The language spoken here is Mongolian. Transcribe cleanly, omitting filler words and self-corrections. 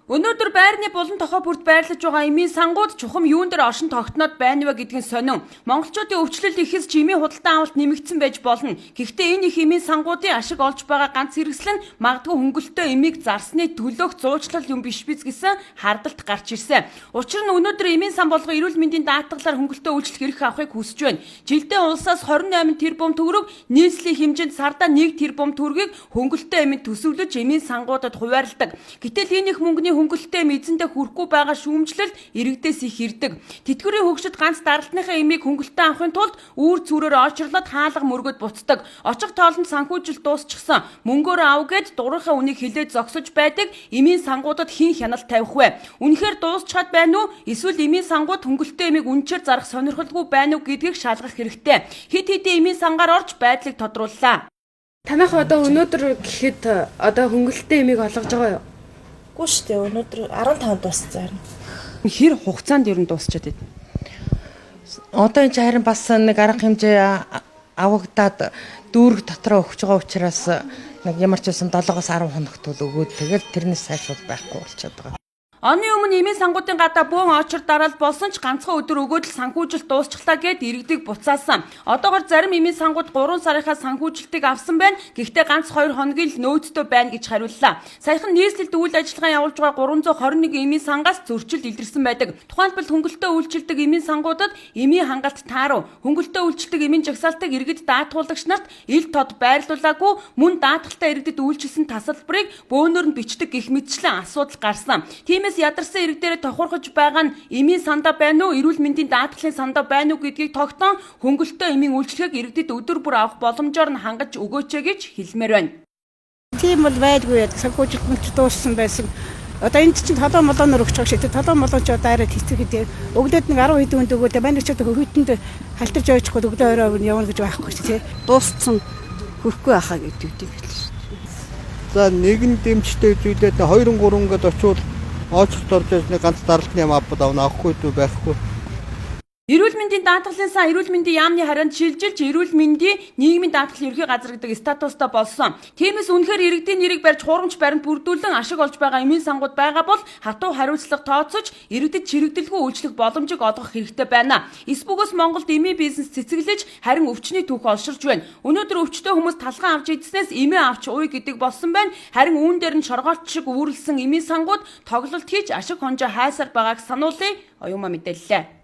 Өнөөдөр байрны булан тохой бүрт байрлаж байгаа эмийн сангууд чухам юун дээр оршин тогтноод байна вэ гэдг нь сонин. Монголчуудын өвчлөл ихэс ч эмийн худалдан авалт нэмэгдсэн байж болно. Гэхдээ энэ их эмийн сангуудын ашиг олж байгаа ганц хэрэгсэл нь магадгүй хөнгөлөлтөө эмийг зарсны төлөөх зуучлал юм биш биз гэсэн хардалт гарч ирсэн. Учир нь өнөөдөр эмийн сан болгон эрүүл мэндийн даатгалаар хөнгөлөлтөө үйлчлэх эрх авахыг хүсэж байна. Жилдээ улсаас 28 тэрбум төгрөг, нийслэлийн хэмжээнд сардаа 1 тэрбум төгрөгийг хөнгөлөлтөө эмэнд төсөвлөж эмийн сангуудад хуваарилдаг. Гэтэл энэ их мөнгөний хөнгөлөлтөө эм эзэндээ хүрэхгүй байгаа шүүмжлэл иргэдээс их ирдэг. Тэтгэврийн хөгшид ганц даралтныхаа эмийг хөнгөлөлтөө авахын тулд үүр цүүрээр очрлоод хаалга мөргөд буцдаг. Очих тоолонд санхүүжилт дуусчихсан. Мөнгөөр ав гээд дурынхаа үнийг хилээд зогсож байдаг эмийн сангуудад хэн хяналт тавих вэ? Үнэхээр дуусчаад байна уу? Эсвэл эмийн сангууд хөнгөлөлтөө эмийг үнэчээр зарах сонирхолгүй байна уу гэдгийг шалгах хэрэгтэй. Хэд хэдэн эмийн сангаар орж байдлыг тодрууллаа. Танайх одоо өнөөдөр гэхэд одоо хөнгөлөлттэй эмийг олгож байгаа юу? Үгүй шүү дээ. Өнөөдөр 15-нд дууссан харин. Хэр хугацаанд ер нь дуусчаад байд? Одоо энэ чинь харин бас нэг арга хэмжээ авагдаад дүүрэг дотроо өгч байгаа учраас нэг ямар ч байсан 7-оос 10 хоногт бол өгөөд тэгэл тэрнээс цааш бол байхгүй болчиход байгаа. Оны өмнө эмийн сангуудын гадаа бөөн очир дараал болсон ч ганцхан өдөр өгөөд л санхүүжилт дуусчлаа гэд иргэдийг буцаасан. Одоогор зарим эмийн сангууд 3 сарынхаа санхүүжилтийг авсан байна. Гэхдээ ганц 2 хоногийн л нөөцтэй байна гэж хариуллаа. Саяхан нийслэлд үйл ажиллагаа явуулж байгаа 321 эмийн сангаас зөрчил илэрсэн байдаг. Тухайлбал хөнгөлөлтөө үйлчилдэг эмийн сангуудад эмийн хангалт таарав. Хөнгөлөлтөө үйлчилдэг эмийн жагсаалтыг иргэд даатгуулагч нарт ил тод байрлуулаагүй, мөн даатгалтай иргэдэд үйлчилсэн тасалбарыг бөөнөр нь бичдэг гэх мэтчлэн асуудал гарсан. Тиймээс ядарсан иргэдээрээ тохирхож байгаа нь эмийн сандаа байна уу, эрүүл мэндийн даатгалын сандаа байна уу гэдгийг тогтоон хөнгөлөлтөө эмийн үйлчилгээг иргэдэд өдөр бүр авах боломжоор нь хангаж өгөөч гэж хэлмээр байна. Тийм бол байлгүй яа. Санхүүжилт мөлч дууссан байсан. Одоо энд чинь толоо молооноор өгч байгаа шиг. Тэр толоо молоон ч одоо арай хэцүү гэдэг. Өглөөд нэг 10 хэдэн хүнд өгөөд манай ч одоо хүйтэнд халтарч ойчихгүй өглөө орой явна гэж байхгүй шүү дээ. Дууссан хөрөхгүй байхаа гэдэг юм хэлсэн шүү дээ. За нэгэн дэмжтэй зүйлээд 2 3 гээд очивол оочт орж ирсний ганц даралтны юм авбад авна авахгүй дүү байхгүй. Эрүүл мэндийн даатгалын сан эрүүл мэндийн яамны харьяанд шилжилж эрүүл мэндийн нийгмийн даатгалын ерхий газар гэдэг статустай болсон. Тиймээс үнэхээр иргэдийн нэрийг барьж хуурамч баримт бүрдүүлэн ашиг олж байгаа эмийн сангууд байгаа бол хатуу хариуцлага тооцож иргэдэд чирэгдэлгүй үйлчлэх боломжийг олгох хэрэгтэй байна. Эс бөгөөс Монголд эмийн бизнес цэцэглэж харин өвчний түүх олширч байна. Өнөөдөр өвчтөе хүмүүс талхан авч идснээс эмээ авч уй гэдэг болсон байна. Харин үүн дээр нь шоргоолч шиг үүрлсэн эмийн сангууд тоглолт хийж ашиг хонжоо хайсаар байгааг сануулъя. Оюума мэдээллээ.